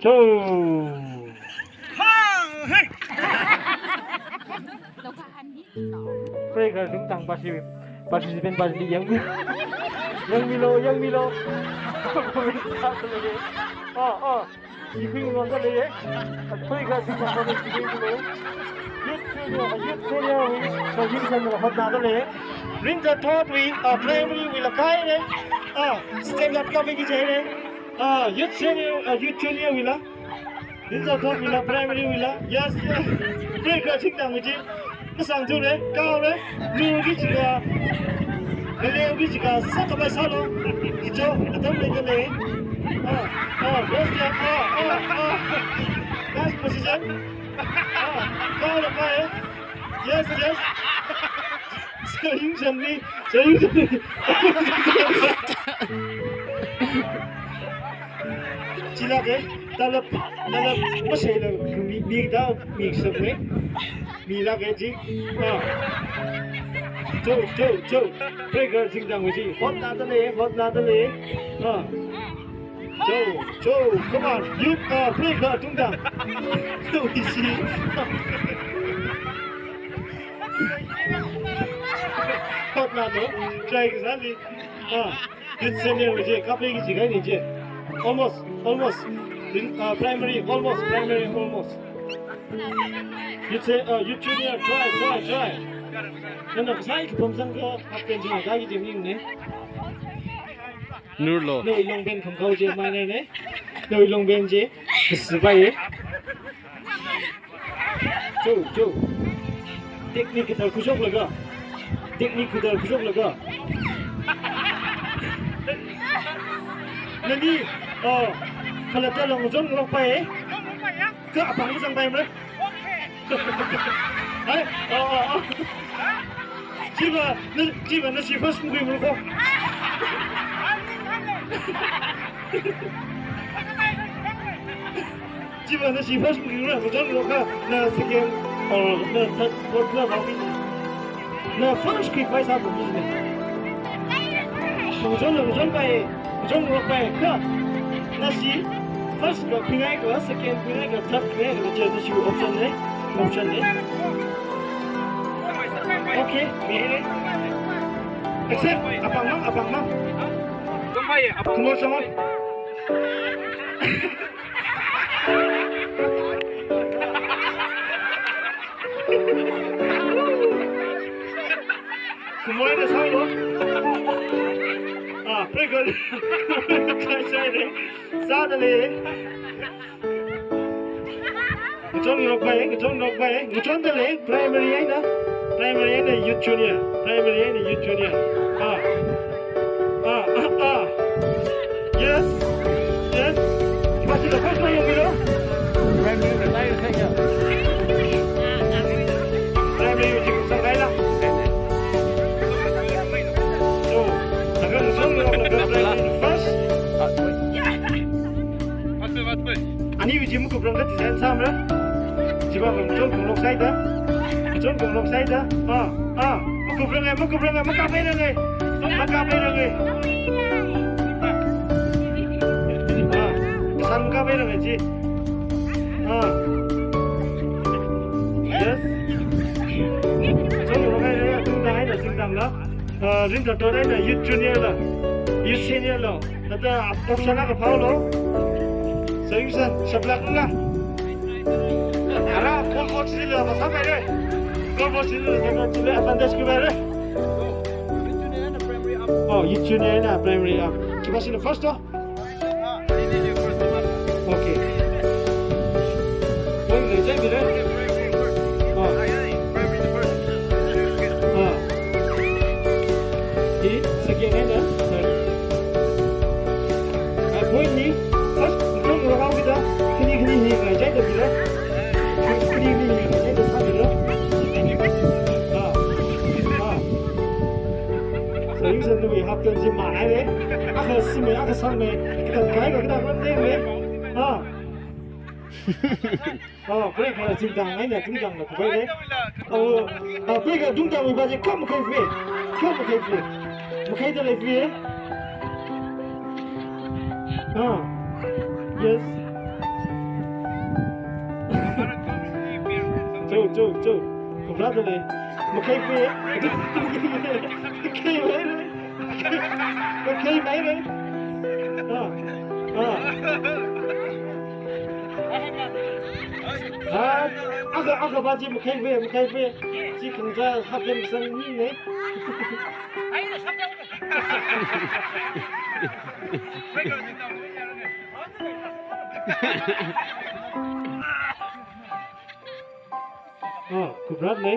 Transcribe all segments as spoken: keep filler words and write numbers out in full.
Two. Pray kha singtang participant, participant party yangmi, yangmilo, yangmilo. Oh, oh. Ikhwui ngonda leiye. Pray kha singtang party ikhwui ngonda leiye. Youth senior, youth senior wui, so youth senior hotnada leiye. Rinzatotwui, uh, primary wuila kahaire. Ah, stand up committee jaire. Ah, youth senior, ah, youth junior wuila. Rinzatotwuila, primary wuila. Yes, yes. Pray kha singtang wuji. Kasang jure, kaore. Lugi jiga. Kaleogi jiga. Sakapai sālo. Ijo, atam leida lei. Ah, ah, yes, yes. Ah, ah, ah. Last position. Ah, kaore, kaore. Yes, yes. Saying something. Saying something. Chilake, talap, talap, masai la, mi, mi da, mi sabwe. Milake ji. Ah. Cho, cho, cho. Pray kha singtang wuji. Hotnada lei, hotnada lei. Ah. Cho, cho, come on, youth, uh, pray kha singtang. Cho, isi. Hotnalo, try kasāli. Ah, youth senior wuji, kapai ki jigai ni je. Almost, almost. In, uh, primary, almost, primary, almost. Youth se-, uh, youth junior, try, try, try. Nana kasai ki pamsang ko, apen jing, dagi jing ni. Nurlo. Nawui longben kham khao je, mai ne ne. Nawui longben je. Kasipai ye. Cho, cho. Technique kathar khuishoklaga. Technique kathar khuishoklaga. Nani, oh, khalatta long zong lokpai ye. Kha apāng zangpai mre. Hai, oh, oh, oh. Chiva, na, chiva, nashi first mukhui murko. Chiva, nashi first mukhui murko, zong lokha, na second, or na third, fourth, na mukhui. Na first khuipai sābu mine. Zong, zong pai. Zong lokpai kha. Nashi first khuingai kha, second khuingai kha, third khuingai kha, je nashi option ne, option ne. Okay, mihai ne. Accept, apāng mang, apāng mang. Kumoi samang. Kumoi na sālo. Ah, pray kha. Chai chai re. Sāda lei. Ngachon lokpai, ngachon lokpai. Ngachonda lei, primary eina. Primary eina youth junior. Primary eina youth junior. Ah. Ah, ah, ah. Yes. Yes. Masih dapat kau yang biru? Primary retire saja. Primary uji kusang kailah. So, agar ngachon lokpai primary first. Ani uji makuprang kha design sāmara. Chiva ngachon khanglok sāda. Ngachon khanglok sāda. Ah, ah. Makuprang ai, makuprang ai, makapai rang ai. Makapai rang ai. Ah, san makapai rang ai ji. Ah. Yes. Ngachon khanglok ai, ai, tungda ai na singtang la. Ah, Rinzatot eina youth junior la. Youth senior la. Nata option akha phālo. Solution, shaplak nga. Ara, goal post chili la, masāpaire. Goal post chili la, masāpaire, advantage khuipaire. Oh, youth junior eina primary, ah. Khipāshina first to? Okay. Wait, wait, wait, wait. Oh. Ah. Hi, second hand, eh? Sorry. Ah, point ni, first, ngachon lokha kida, khani khani hi ngai jai da bila. Khani khani hi ngai jai da sā bila. Ah. Ah. So, yu san nawui half time ji manai le. Akha sime, akha sangme. Kita kai ka kita kan de le. Ah. Oh, pray kha singtang ai na, singtang na, pray le. Oh, ah, pray kha singtang mi ba je kam kai fe. Kam kai fe. Makhaida lei fe. Ah. Yes. Cho, cho. Kupra to le. Makhei pe. Makhei pe. Makhei pe. Ah. Ah. Ah, aga, aga ba chi makhei pe, makhei pe. Chi khangachā happen sang ni ne. Ah, kupra le.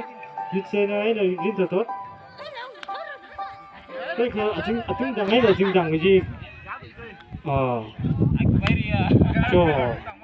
Yut se na ai na rin ta tot. Kai ka ating, ating dang ai na ating dang ji. Ah. Cho.